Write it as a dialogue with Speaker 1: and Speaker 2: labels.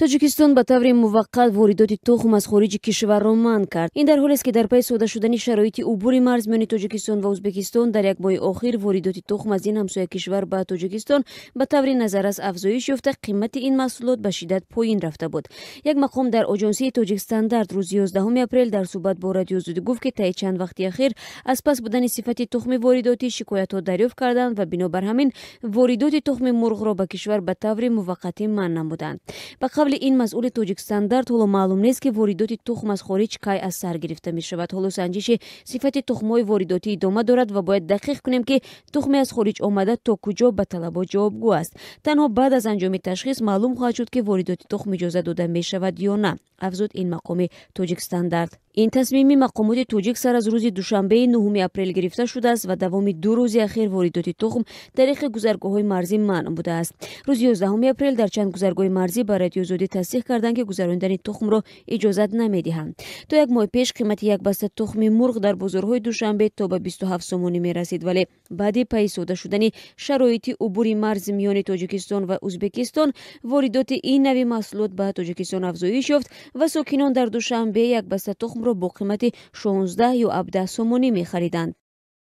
Speaker 1: Тоҷикистон ба таври муваққат воридоти тухм аз хориҷи кишварро манъ кард. Ин дар ҳолест, ки дар пайи сода шудани шароити убури марз миёни Тоҷикистон ва Ӯзбекистон дар як моҳи охир воридоти тухм аз ин ҳамсоя кишвар ба Тоҷикистон ба таври назаррас афзоиш ёфта, қимати ин маҳсулот ба шиддат поин рафта буд. Як мақом дар оҷонсии Тоҷикстандарт рӯзи 11 апрел дар суҳбат бо Радиои Озодӣ гуфт, ки таи чанд вақти ахир аз паст будани сифати тухми воридотӣ шикоятҳо дарёфт карданд ва бинобар ҳамин воридоти тухми мурғро ба кишвар ба таври муваққатӣ манъ намуданд. Ба қавли ин масъули Тоҷикстандарт, ҳоло маълум нест, ки воридоти тухм аз хориҷ кай аз сар гирифта мешавад. Ҳоло санҷиши сифати тухмҳои воридотӣ идома дорад ва бояд дақиқ кунем, ки тухме аз хориҷ омада то куҷо ба талабот ҷавобгӯ аст. Танҳо баъд аз анҷоми ташхис маълум хоҳад шуд, ки воридоти тухм иҷоза дода мешавад ё на, афзуд ин мақоми Тоҷикстандарт. Ин тасмими мақомоти тоҷик сар аз рӯзи душанбеи 9 апрел гирифта шудааст ва давоми 2 рӯзи ахир воридоти тухм тариқи гузаргоҳҳои марзӣ манъ будааст. Рӯзи 11 апрел дар чанд гузаргоҳи марзӣ ба Радиои Озодӣ тасдиқ карданд, ки гузаронидани тухмро иҷозат намедиҳанд. То як моҳ пеш қимати як баста тухми мурғ дар бозорҳои Душанбе то ба 27 сомонӣ мерасид, вале баъди пайи сода шудани шароити убури марз миёни Тоҷикистон ва Ӯзбекистон воридоти ин нави маҳсулот ба Тоҷикистон афзоиш ёфт ва сокинон дар Душанбе як баста тухмро бо қимати 16 ё 17 сомонӣ мехариданд.